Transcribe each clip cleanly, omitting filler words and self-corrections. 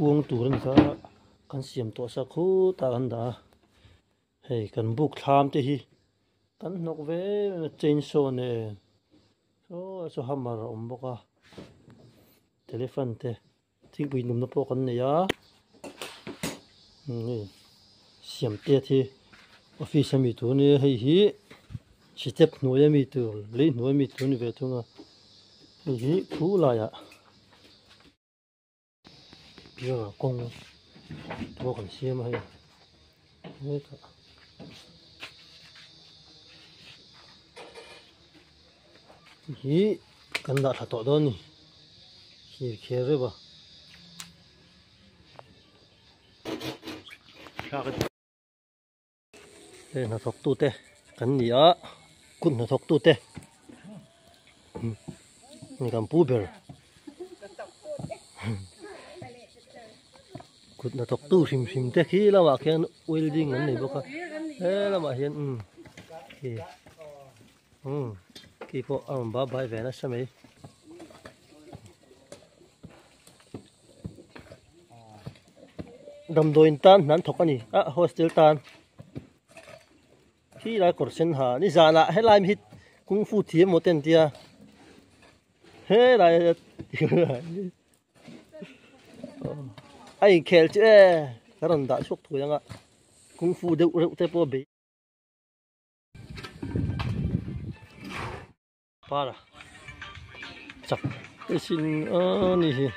Kuang tur a ni kha kan siam tawh sa khutah kan dah a hei kan buk thlam te hi kan hnawk ve em em a chainsaw nen saw saw hammer a awm bawk a telephone te thingpui numna pawh kan nei a hei siam tet hi office ami tur a nia hei hi step hnuai ami tur lei hnuai ami tur a ni ve thung a hei hi khu laiah. Pianga kawng pawh kan siam a hei hetah hi kan dah thla tawh dawn a ni thir kher reuh a. Hei hnathawk tute kan ni a kut hnathawk tute ni kan pu ber kut hnathawk tu hrim hrim te khi lamah khian welding an nei bawk a he lamah hian umm khi umm khi pawh a rawn bap bai ve nasa mai. Damdawiin tan hna an thawk a ni a hostel tan khi lai kawr sen ha ni zanah helai mi hi kungfu thiam maw te an tia helai a inkhel chu e ka rawn dah chhuak thui ang a kungfu deuh reuh te pawh a bei. Para chak sin a ni hi.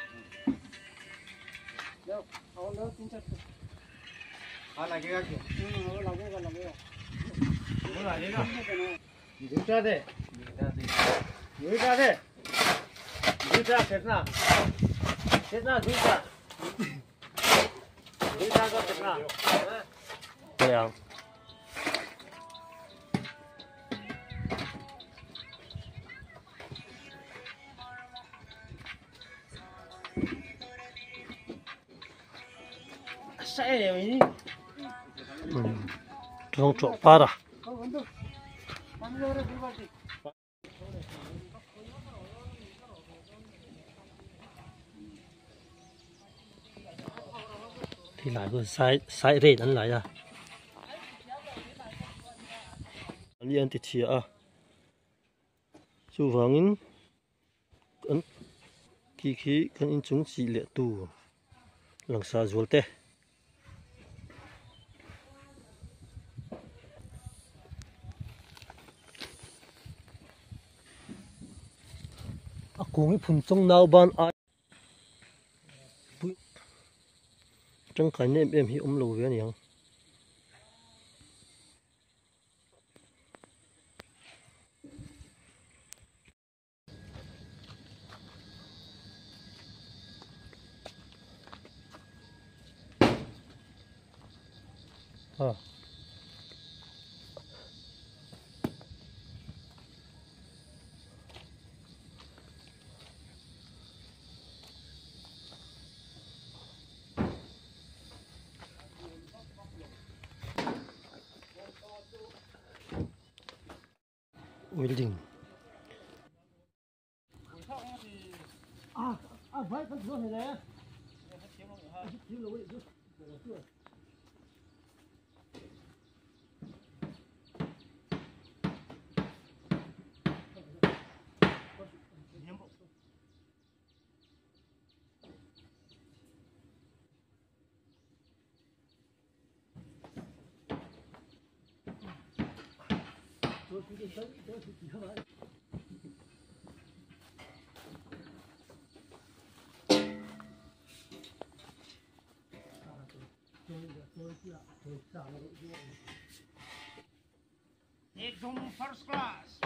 Rawng tawh par a. Thì lại vừa sai sai rate an lại a. Li an ti chhia a. Chuvangin kan khi khi kan inchung chih leh tur langsar zual te. A kung hi phun chawng nau ban ai pui tangkaina em em hi awm lo ve aniang. Welding Ekdum first class.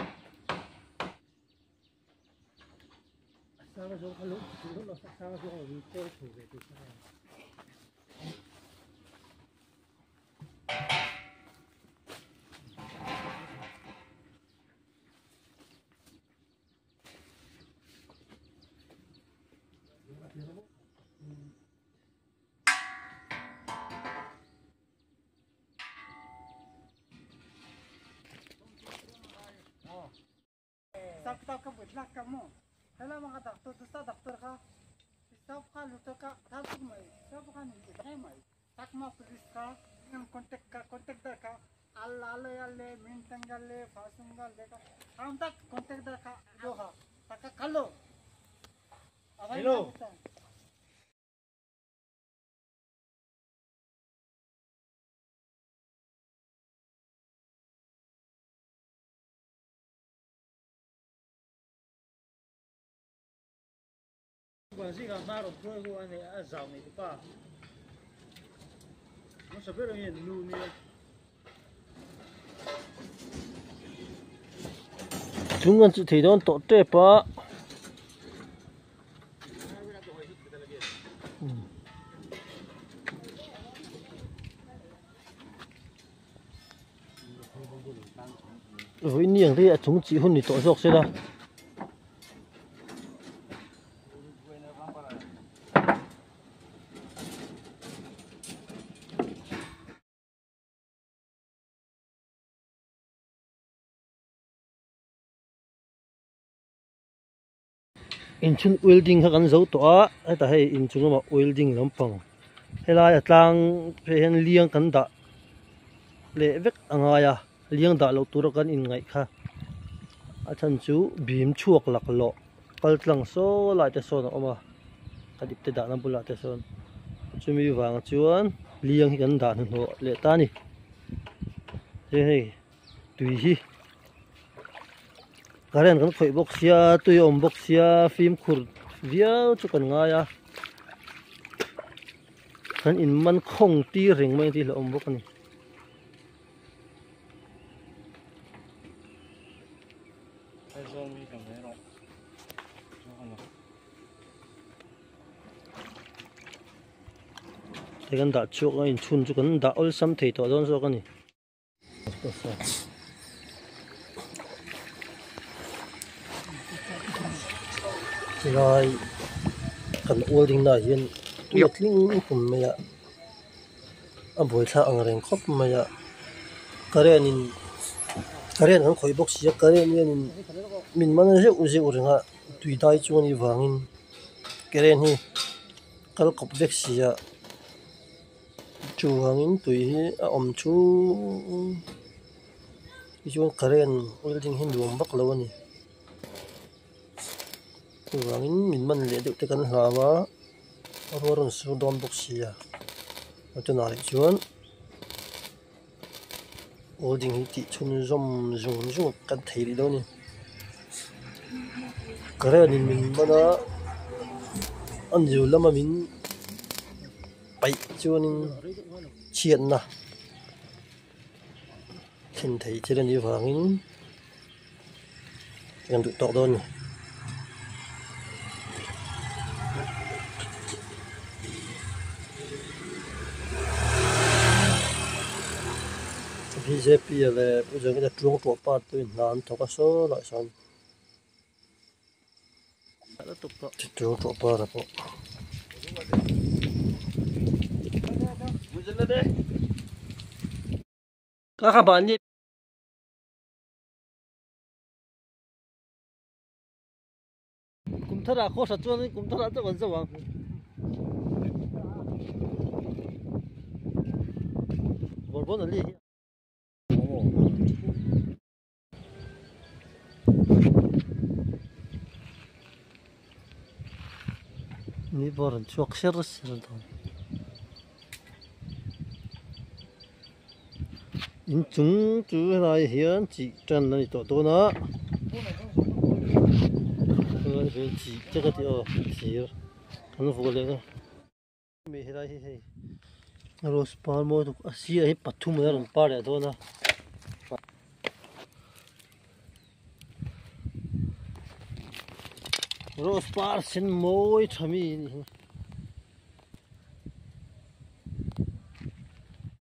Hello. Chung an chu thei dawn tawh tep a. Vawiin ni ang te hi a chung chih hun ni tawh zawk se la. Inchhung welding kha kan zo tawh a hetah hei inchung lamah welding lampang helai a tlang phei hian liang kan dah leh vek a ngai a liang dah loh tura kan inngaih kha a chhan chu bim chhuak laklawh kal tlang saw lai te sawn a awm a ka dip te dahna bulah te sawn chumi vang chuan liang hi kan dah hnuhnawh leh ta a ni hei hei tui hi current kan khawih bawk sia tui a awm bawk sia fimkhur viau chu kan ngai a kan in man khawng tir reng mai tih hlauhawm bawk a ni. Hei kan dah chhuak a inchhun chu kan dah awlsam thei tawh dawn zawk a ni. Helai kan welding na ah hian tui a tling kum mai a a buaithlak ang reng khawp mai a current in current kan khawih bawk si a current hian in min man zeuh zeuh reng a tui dai chu a nih vangin current hi kal kawp vek si a. Chuvangin tui hi a awm chu tichuan current welding hi nuam vak lo a ni chuvangin min man leh deuh te kan hlau a rual rawn sur dawn bawk si a tunah rih chuan welding hi tih chhunzawm zung zung kan thei rih dawn a ni current in min man a a nil lama min. Paih chuanin chhiatna thlen thei thil a nih avangin kan duh tawk dawn a ni. Bjp leh Pu Zangina Tuang tawh pa te hna an thawk a saw lai sawn. Tuang tawh par ah pawh. Kum thar ah khaw hrat chuan kum thar ah chauh kan zo ang. Bawrbawn a li hi. Ni pawh rawn chhuak ser ser dawn. Inchung chu helai hian chih tan a ni tawh dawn a helai hian chih te ka tih aw thir kan vuah leh a. Mi helai hi hei rose par mawi tuk a sirah hi pathum a rawn par leh dawn a. Rose par sen mawi tha mi a nih hi.